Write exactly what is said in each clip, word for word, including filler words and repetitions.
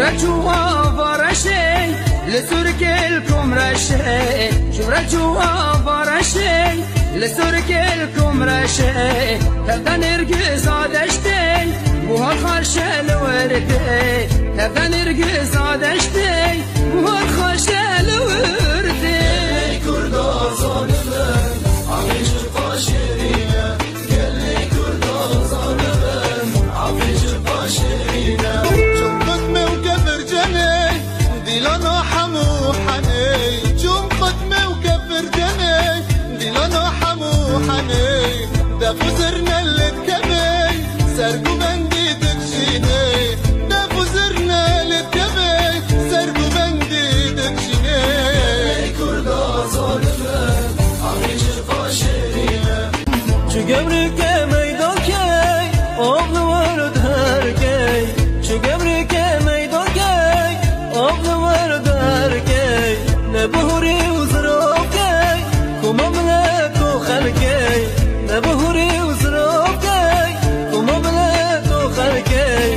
Reçû ava reşê, li surkê li kom reşê. Şû reçû ava reşê, li surkê li kom reşê. Hevde nêrgiza deştê, buhar xaşe li werdê. Hevde nêrgiza deştê, buhar xaşe li werdê. Ey Kurda zalim, avê çi paşêrîne. Gelê Kurda zalim, avê çi paşêrîne. Çim qitme û kefir cenê, dîlana hemû henê. Çim qitme û kefir cenê, dîlana hemû henê. Def û zirne li dikevê, ser guvendî dikşînê. Def û zirne li dikevê, ser guvendî dikşînê. Gelê Kurda zalim, avê çi paşêrîne. Çi gemrike meyda key, av li wir derkey. Çi gemrike meyda key, av li wir derkey. Ne bi hûrî û ziravkey, koma milet û xelkey. Ne bi hûrî û ziravkey, koma milet û xelkey.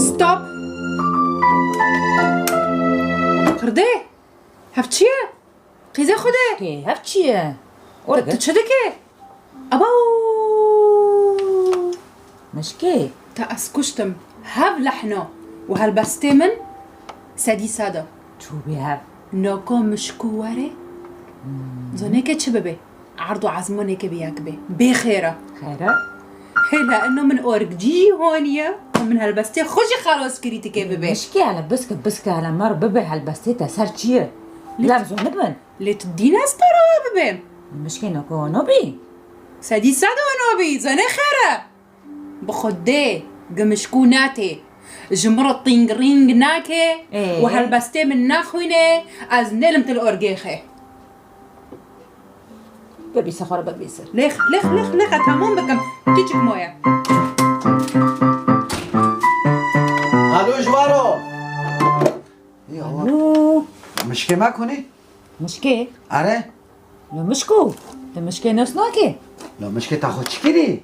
Stop! Qirdê! Hev çi ye? Qîzê Xwedê! Kê, hev çi ye? Te, tu çi dikê? Abo! Mişkê. Te ez kuştim. Hev lehno. Û helbestê min sedî seda. Çûbî hev. Noko mişkû were. Hmm. Zonê ke çi bibe? Erd û ezmanê ke bi yek be. Bê xêra. Xêra? Hêla ino min orgcî jî honiye. Min helbestê xwe jî xelas kirî ti ke bibe. Mişkê hele biske, biske hele mer bibe helbestê te ser çi ye? Lê Lem zonibin. Lê tu dîn ez te re bibêm. Mişkê noko ono bî? Sedî sed ono bî, zanê xêr e. Bi Xwedê, gi mişkû natê. Ji min re tîng rîng nake Ee? û helbestê min naxwîne, ez nêlim til orgêxê. Bibîse xwe re bibîse. Lêx, lêx, lêx, lêx, ez temam bikim. Kiçik moye. Alo, ji waro. Ê, Allah. Alo. Mişkê me konî? Mişkê? Are. Lo mişko. Te mişkê nas nake? Lo mişkê ta xwe çi kirî?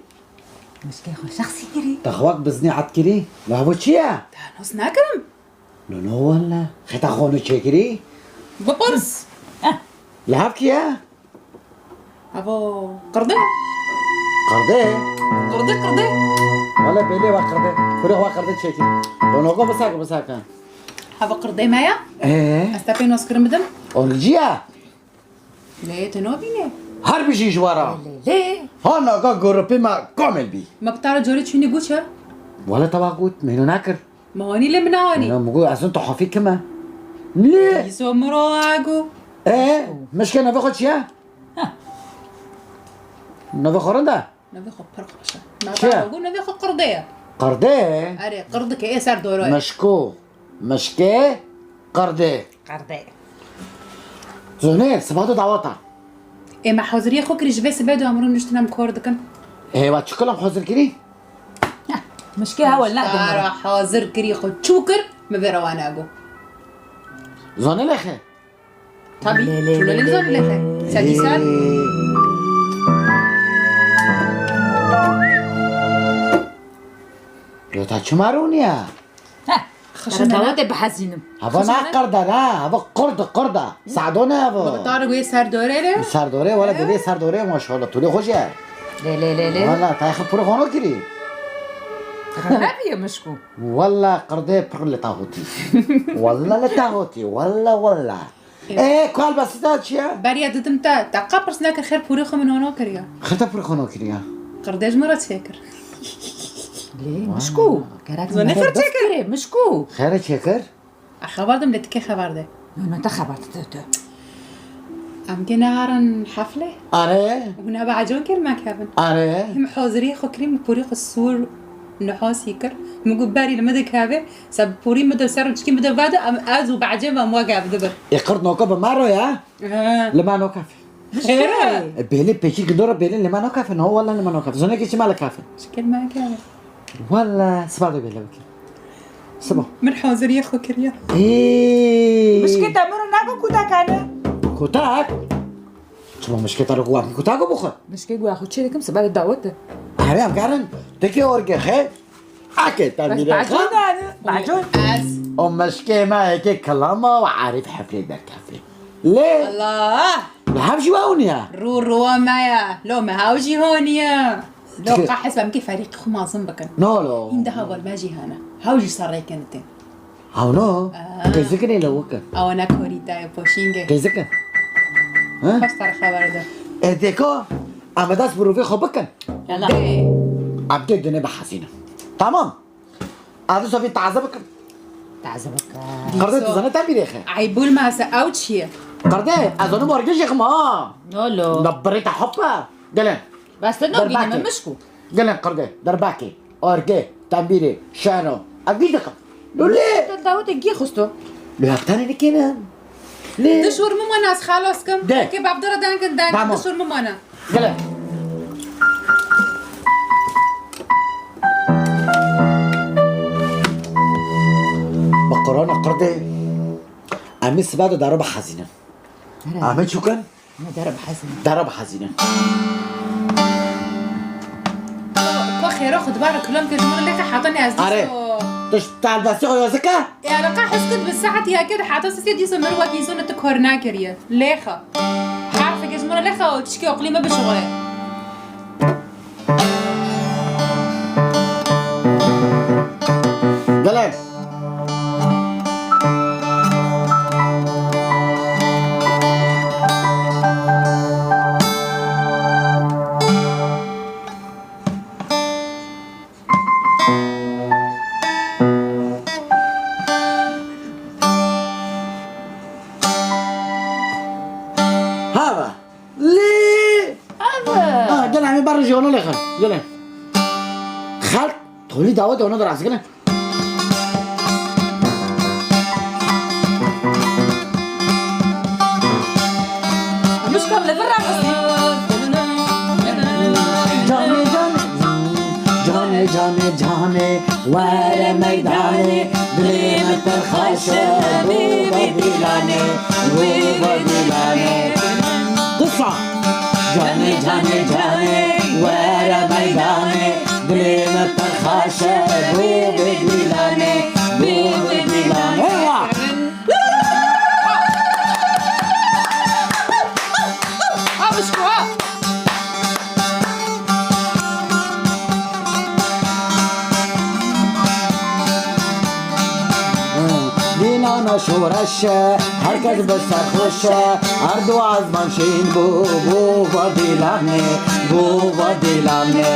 Mişkê xwe şexsî kirî. Ta xwe wek biznî et kirî? Lo hebo çi ye? Te nas nakirim. Lo no walla. Xeta xwe no çêkirî? Bipirs. Eh. Li hev kî ye? Avo, qirde. Qirde? Qirde, qirde. Wala belê wa qirde. Kurê wa qirde çekî. Lo nogo bisake, bisake. Avo qirde me ya. Ee? Ez te pê nas kirin bidim. Orgciya? Lê tu nabîne. Her bijî ji wara. Lê, lê. Ha naga grupê me kamil bî. Me bi tara corê çûnî goça? Wala te wa got, meyno nakir. Ma hanî lê min hanî. Ya, min got, ez tu hafî kime? Lê. Îso miro agu. E, mişke navê xwe çi ye? Ha. Navê xwe rind e? Navê xwe pir xweş e. Çi ye? Navê xwe, navê xwe qirde ye. Qirde? Erê, qirdike ê ser doroyê. Mişko. Mişke. Qirde. Qirde. Zonê, siba tu dawata. Ê, me haziriyê xwe kirî ji vê sibê de em rûniştin em kor dikin. Ê, wa çikil em hazir kirî? Heh, mişkê hewe ne Tara hazir kirî xwe çû kir, min vê rewa nago. Zanê lêxe? Tabî, Lê, lê, çûna lê, lê, lê, zanê lê, lêxe. Sedî ser. Lê. Yo ta çima rûniya? Heh. Xişin Tere dawetê bihezînim. Hava na qirda na, hava qirda, qirda. Sado ne hava. Baba Tarık wê ser dorê re. Ser dorê, wala He? Dede ser dorê, maşallah. Tu lê xweş e. Lê, lê, lê, lê. Wala, ta xwe pir xono kirî. Xerabiye mişku. Wala, qirde pir li tahotî. Wala li tahotî, wala, wala. Ee, ku helbestê çi ye? Beriya didim te, te qe pirs nekir, xêr pûrê xwe min ono kiriya. Xêr te pûrê xwe ono kiriya. Qirdê ji min re çêkir. Lê, mişko. Gerek Zanê xêr çêkir. Mişko. Xêr çêkir? A xeber dim lê tikê xeber de. No, no, te xeber de, te, te. Em kê neharin hefle? Are. Hûn hebe econ kir me kevin. Are. Him hazirî xwe kirî, min pûrî xwe sûr nihasî kir. Min got berî li min dikeve. Se bi pûrî min de ser çikî min de vede, em ez û behcê me em weke ev dibir. Ê qird noka bi me re ya? He. Li me nokafe. Xêr e? E, bêlê pêkî gindora bêlê li me nokafe. No, wala li me nokafe. Zonekê çi me li kafe. Şikil me keve. Wala, siba de bêle bike. Sibo. Min haziriyê xwe kiriye. Ê. Mişkê te min re nake kutakane. Kutak? Çima mişkê te re ku wekî kutak bixwe? Mişkê ku xwe çê dikim sibe de dawet e. Erê em gerin. Teke orge xe. Ake te Bes bîre bacon xe. Dane. Bacon. Ez. O mişkê me yekê kilama û Arif heflê derkefê. Lê. Allah. Li hev jî we hûn ya. Rû rûwa me ya. Lo me hew jî hûn ya. Lo Tike- qehis be em kê ferîqî xwe mazin bikin. No lo. Hîn daha gol me jî hene. Hew jî serrêkin tên. Hewno? Aa. Qêzikin ê lewik in. Ew ne korî te ye poşîngê. Qêzikin. Ha? Xweş te re xeber de. Ê dêko, em ê dest bi rûvê xwe bikin. Yala. Dê. Em dê dinê bihezînin. Tamam. Ez dîsa vî taze bikim. Taze bikim. Qirde tu zanî te bîrê xe. Eybul mase ew çi ye? Qirde, ez onu morgê jê xima. No lo. Na birê te hopa. Gelin. Bes te no Derbakê. Gînî me mişku. Gelin qirde, derbakê. Orgê, tembîrê, şeno. Ev gî dikim. Lulê. Te dawetê gî xusto. Lê haftanê nikênim. Lê. Di şûr min mane ez xelas kim. De. Ke bavdara denkin denkin Tamam. Di şûr min mane. Gele. Bi Qurana qirdê. Em ê sibe de daro bihezînin. Here. Em ê çûkin? Ne dere bihezînin. Dara bihezînin. Ko xêro xwe dibare kilam ke ji min lêxe heta ne ez Are. Dîso. Tu ji telbestê xwe yazike? E, alaka heskit bi saet yeke de heta sisê dîso min wekî zone tu kor nakiriye. Lêxe. Harfeke ji min lêxe û tişkê oqlî me bişuxule. Gele. Hava. Lê. Ava. Ha, gel em ê ber jî ona lêxin. Gel. Xelk, tolî dawet ona da razî gel. Mişkom li vir rexistî. Canê, canê, canê, canê, canê. Were meydanê, dilê min pir xweş e, bû bê dîlanê, bû bê dîlanê. Qisa. Canê, canê, canê, were meydanê, dilê min pir xweş e, bû bê dîlanê, bû bê dîlanê. Eywa! Ha, bişko, ha. Dîlana şoreş e, herkes bi serxweş e, erd û ezman şîn bû, bû va dîlanê, bû va dîlanê.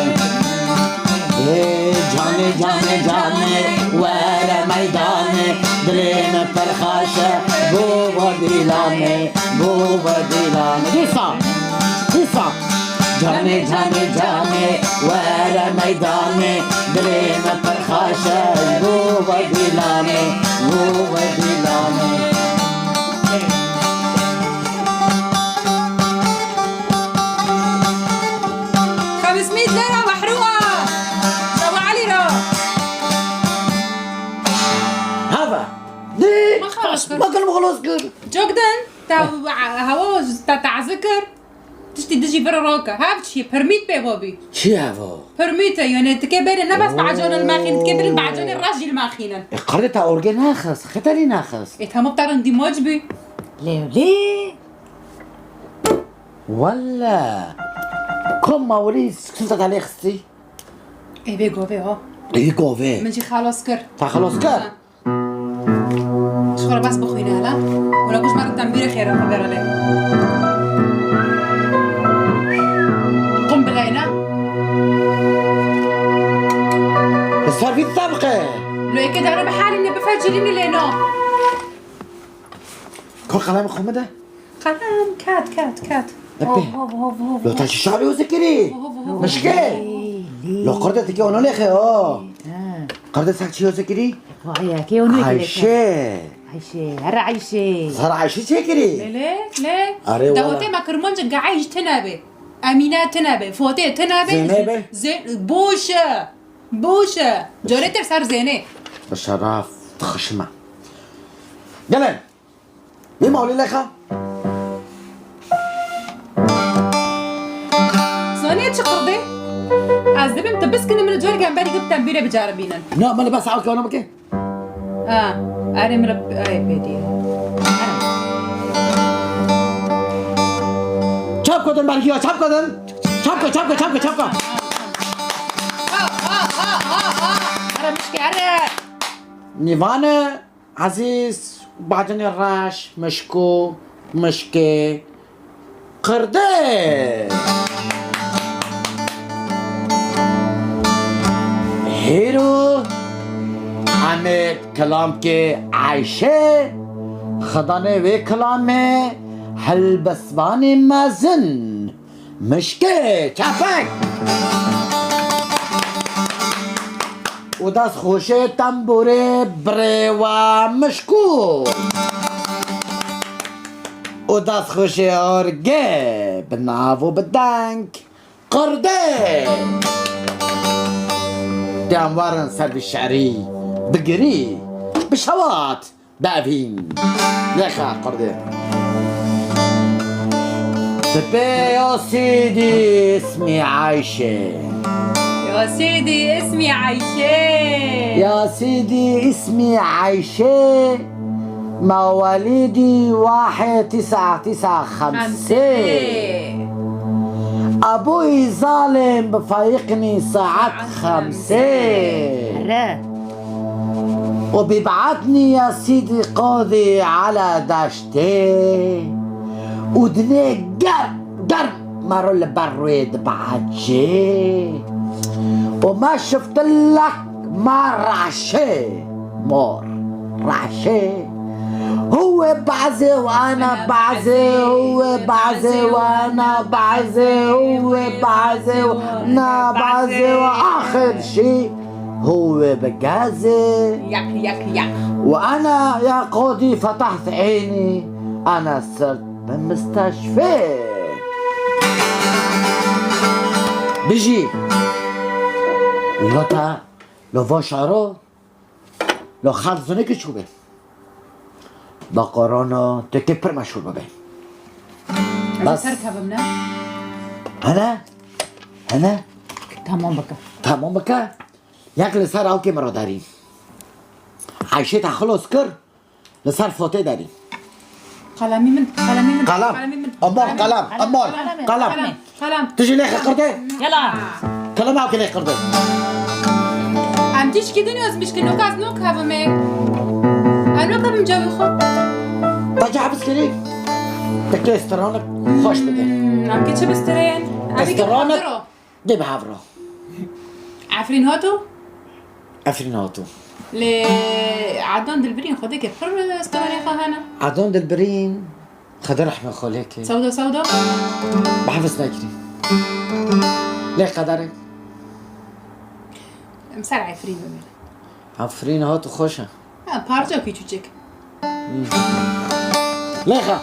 Ê canê, canê, canê, were meydanê, dilê min pir xweş e, bû va dîlanê, bû va dîlanê. Dîsa, dîsa. Canê, canê, canê, were meydanê, dilê min pir xweş e, bû va dîlanê, bû va dîlanê. Xemîs mît lera Wehrûa. Şeva Elî ra. Hava. Dî. Ma xelas kir. Ma kilim xelas kir. Cok din. Te hewa te taze kir. Tiştî dijî vir roke. Hev çi ye? Pirmît pê bobî. Çi hevo? Pirmît e, yani tikê bêrê ne bes bacan li maxîn, tikê birin bacanê reş jî li maxînin. E, qerdê te orgê naxist, xeterî naxist. E, tamam, te rindî maç bî. Lê, lê. Welle. Kom mawilî siksin te lê xistî? Ê, vê govê ha. Ê, govê. Min jî xelas kir. Te xelas kir? Ha. Ji xwe re bes bixwîne hele. Wela ku ji me re tembîrê xêr e, xeber e lê. Qum bileyne. Li ser vî te biqe. Lo êkê dere bihelîne, bifecirîne lê no. Ko qelemê xwe min de. Qelem, ket, ket, ket. Epê. Hov, hov, hov, hov, Lo hov. Te çi şalê weze kirî? Hov, hov, hov. Mişke. Lê, lê. Lo qirde tikê ono lêxe o. Ha. Qirde sak çi weze kirî? Vay, ya, kê onu kirî? Ayşe. Ayşe, her Ayşe. Sar Ayşe çê kirî? Lê, lê, lê. Are wala. Dawetê me kirmanc gaê ji tine be. Emîne tine be. Fotê tine be. Zêne be. Zê-, boş e. Boş e. Corê te ser zênê. Şeraf dixişime. Gele. Yê malê lexa. Zanî çi qırdê? Ez dibim tu biskinin min li cor gemberî gib tembûrê bicaribînin. Na, min bes ew kewna bike. Ha, erê min re, erê pê diye. Çap kodin bergiya, çap kodin. Çap ko, çap ko, çap ko, çap ko. Ha, ha, ha, ha, ha. Erê mişke, erê. Nîvane. Ezîz, bacinê reş, mişko, mişkê, qirde. Hêro, em ê kilamkê Eyşe, xidanê wê kilamê, hilbisvanê mezin. Mişkê, çapek. Û dest xweşê tembûrê birê we mişkû. Û dest xweşê orgê bi nav û bi deng qirde. Dê em werin ser vî şerî bigirî, bi şewat. Bevîn. Lexa qurdê. Bi pê ya Sîdî ismî Eyşê. Ya Sîdî ismî Eyşê. Ya Sîdî ismî Eyşê. Mewelîdî wahê tîsa tîsa xemsê. Xemsê. Ebûyî zalên bi feyiqnî saet xemsê. Here. û bîbetnî ya Sîdî Qodî Ela Deştê û dinê germ germ mero li ber rûyê dibehecê û me şiftilek me reşê mor reşê. Huwe bazê wana bazê, huwe bazê wana bazê, huwe bazê wana bazê, axir şî. هو بقازي. يك، يك، يك. وأنا يا قودي فتحت عيني، أنا صرت بالمستشفى. بيجي. لوتا، لو فو شعرو، لو خالد زنيكي شو بي؟ بقرانا تكي برما شو بي؟ Ez ê ser kevim ne? هنا؟ هنا؟ Tamam bike. Tamam bike. Yek li ser awkê min re derî. Eyşê te xilos kir, li ser fotê derî. Qalemî min, qalemî min, Qalem. qalemî min. Aman, qalem, aman, qalem. Qalem, qalem. Tu jî lê xeqirde? Yala. Qalem awkê lê xeqirde. Em tişkî din ez mişkin, nokaz nokavim ê. Em nokavim cewî xwe. Te cehbiz kirî? Te kê stranik xweş bide. Hmm, em kê çi bistirên? Em kê Stranik. Dê bi hev re. Efrîn hato? Efrîn hato. Lê Adnan Dilbirîn xwedê ke pir stranê xwe hene. Adnan Dilbirîn, Xwedê rehmê xwe lê ke. Sewda, sewda. Bi hev ez nekirî. Lê qederê. Em ser Efrîn bimîne. Efrîn hato xweş e. Ha, parçekî çûçik. Lêxa.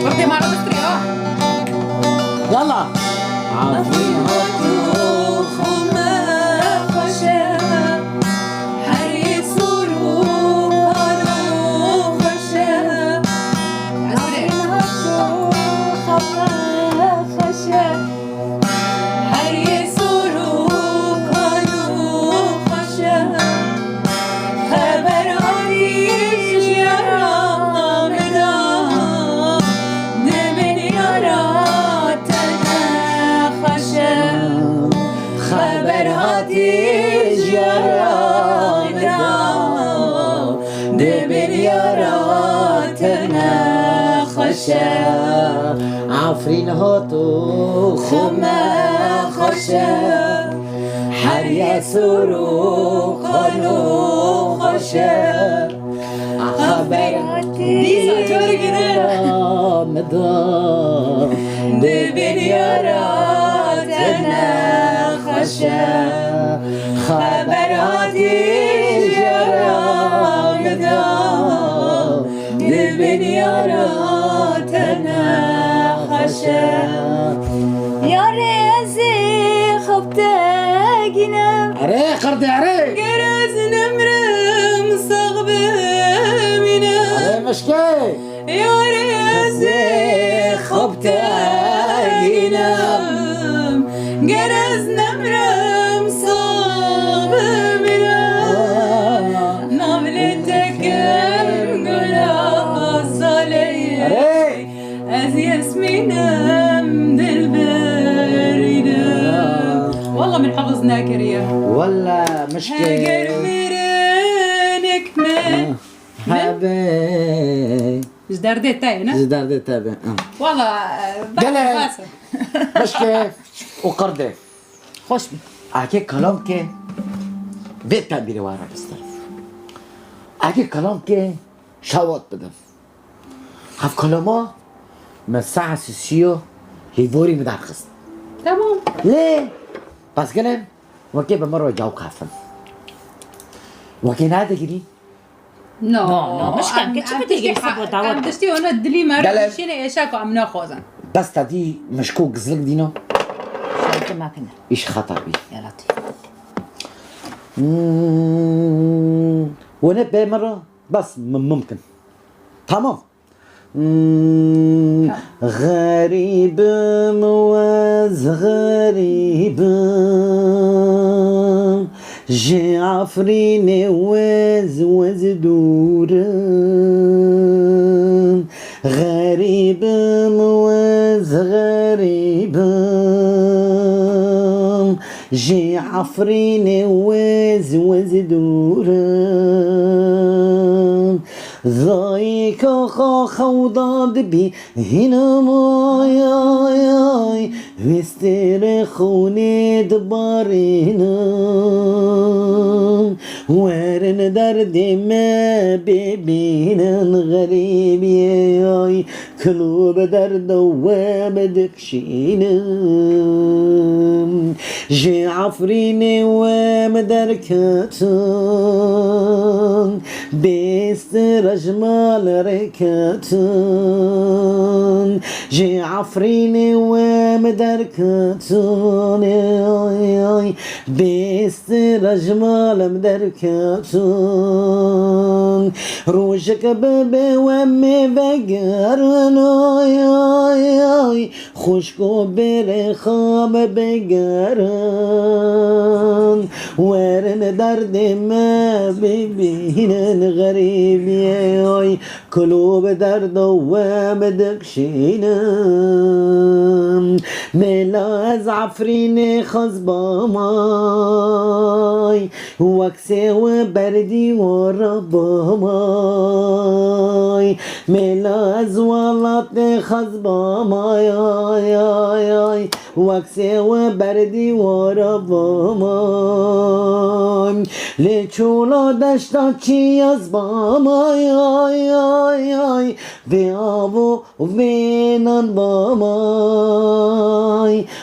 Wextê me re bistrê, ha. Yalla. Her yê sor û kar û xweş e. Bistrê. Her yê sor û kar û xweş e. Xeber hatî ji yara min da, di min yara te ne xweş e. Xeber hatî ji yara min da, di min yara te ne xweş e. Efrîn hat û xwe me xweş e. Her yê sor û kal û xweş e. Xeber hatî ji yara min da, di min yara te ne xweş e. Xeber hatî ji yara min da, di min yara te Yarê ez ê xwe bi te gînim. Erê, qerdê, erê. Ger ez nimrim, sax bimînim. Erê, mişkê. Yarê ez ê xwe bi te gînim. Ger ez nimrim, sax bimînim. Nav lê te kim gula salê. Erê. Ez yasmînim, dilberînim. Walla min hafız nekiriye. Walla mişkê. Heger mirinik min. Hebe. Ji derdê te ye, ne? Ji derdê te be. Walla, e, Gele. Bas, bas. Mişkê û qerdê. Xweş bî. Ake kalam ke vê tebîrê wara bistir. Ake kalam ke şawat bidim. Ev kalama me saet sisiyo hêvorî min derxist. Tamam. Lê, bes gelên, wekê bi min re caw kafin. Wekê nedigirî? No, no, no, mişkan em, ke çi em bidê tiştê girî ha-, sebo dawet em tiştê ona dilî me re Gelên. Dişêne êşa ku em naxwazin. Bes te dî mişko gizlik dîno? Şarkı makine. Îş xata bî. Yalatî. Hmm, wene pê min re bes mim-, mimkin. Tamam. Hmm, xerîbim wez xerîbim, ji Efrînê wez wez dûrim. Xerîbim wez xerîbim, ji Efrînê wez wez dûrim. Dayika xwe xewda dibî, hînim ay ay ay, wê stêrê xûnê dibarînim. Werin derdê me bibînin, xerîbiyê ay, kilo bi derda we bidikşînim. Ji Efrînê we min derketin, bê stêra ji mal rêketin. Ji Efrînê we min derketin, ay, ay, bê stêra ji mal min derketin. Rojek bibe we me vegerin, ay, ay, ay. Xwişko bêrê xwe me bigerin, werin derdê me bibînin, xerîbiyê ay, kilo bi derda we me dikşînin. Mela ez Efrînê xezbamay, wek sêw berdî wara bamay. Mela ez welatê xezbamay, ay, ay, ay. Wek sêw berdî wara bamay. Lê çola deşta çiyaz bamay, ay, ay, ay. Vê avo vê nan bamay.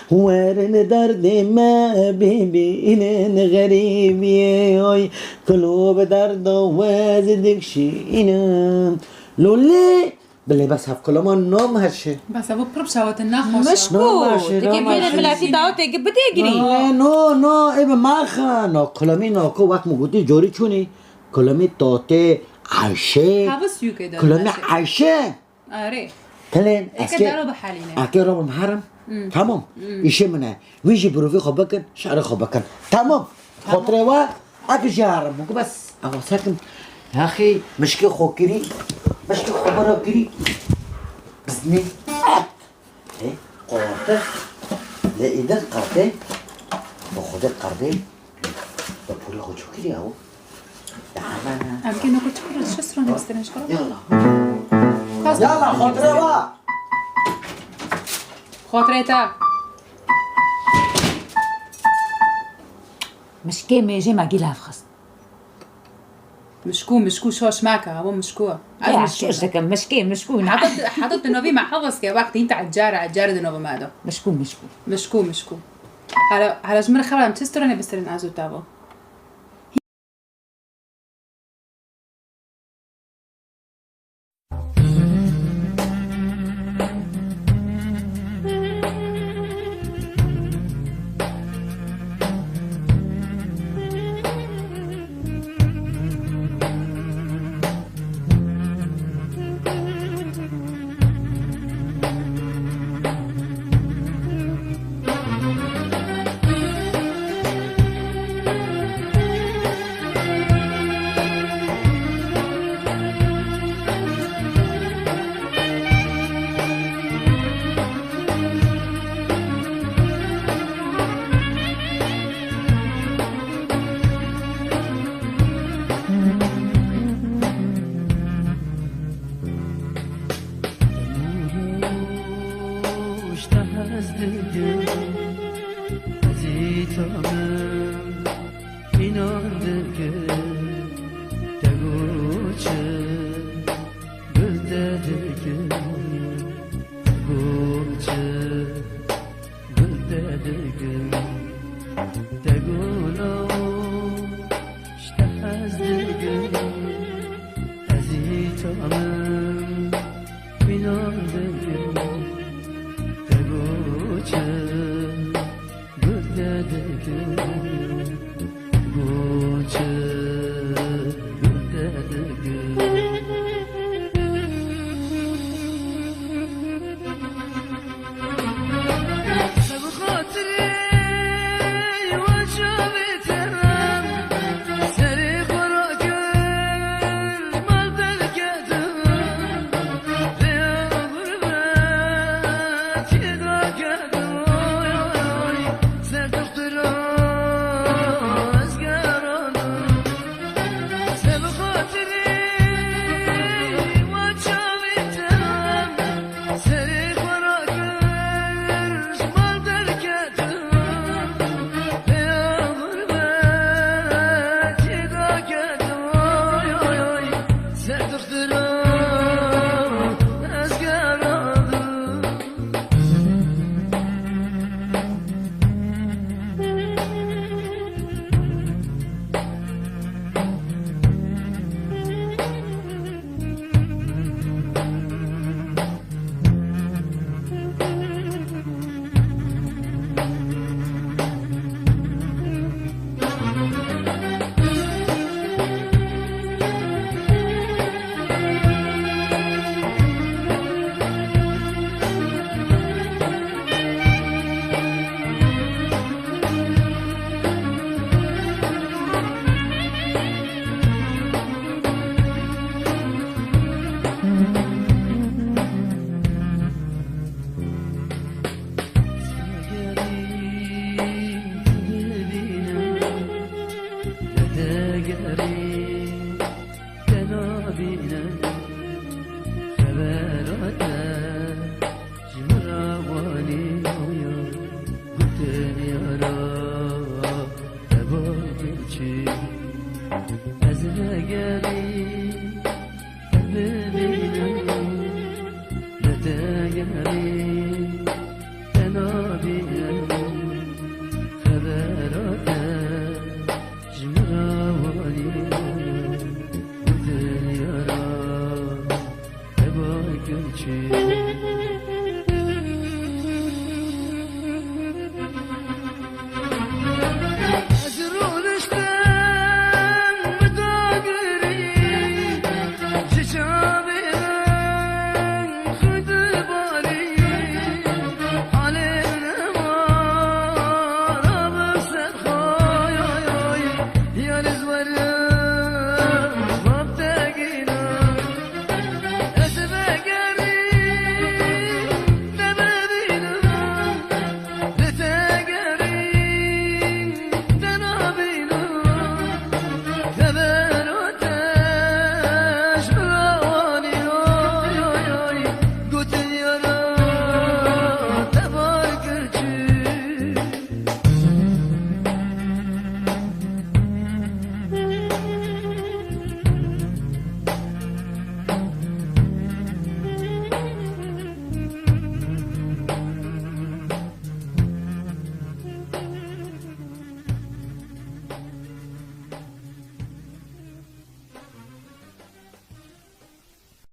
Werin derdê me bibînin, xerîbiyê ay. Kilo bi derda we ez dikşînim. Lolê, bilê bes hevkilama nam heşê. Bes ev pir bi şewetin nexweş e. Mişko, Nam heşê, tikê nam bêne heşê. Miletî dawetê ki bidê girî. No, no, no, ê bi maxa. No, kilamî nako wek min gotî corî çûnî. Kilamî tatê Ayşe. Havas yûkê de Kilamî Ayşe. Ayşe. Arê. Telên, Eke eske, daro bihelîne. Eke robim herim. Hmm. Tamam. Hmm. Îşê min e. Wî jî birovî xwe bikin, şerê xwe bikin. Tamam. Tamam. Xotirê we, eke jî herim. Bû bes, ewa sekim. Yaxî, mişkê xwe kirî. Mişkê xwe bira kirî. Biznê. Ê, qorte. Lê îdin qerdê. Bi xwedê qerdê. Bi pûrê xwe çû kiriya o. Em kê noko çi kir, çi stranê bistirin ji xwe? Yala. Kas- Yala, xotire va. Xotire te. Mişkê mêjê me gîl hevxist. Mişkû, mişkû şoş meke, ew mişkû. Ez Ya, mişkû şoş dikim, mişkê, mişkû ne? Heta, heta tu novî me hevas ke, wextî te ecar, ecar di novî me do. Mişkû, mişkû. Mişkû, mişkû. Hala, hala ji min re xebera em çi stranê bistirin ez û te vo. Dikim, ezîta min, înan dikim, te goçim, gul te dikim, goçim, gul te dikim, te gula ji te hez dikim, ezîta min, înan dikim, te goçim, gul te dikim, goçim, gul te dikim. Ji min re wanî ya, gotin yara, te bal diçî. Ez vegerî, te bibînim, li te gerî.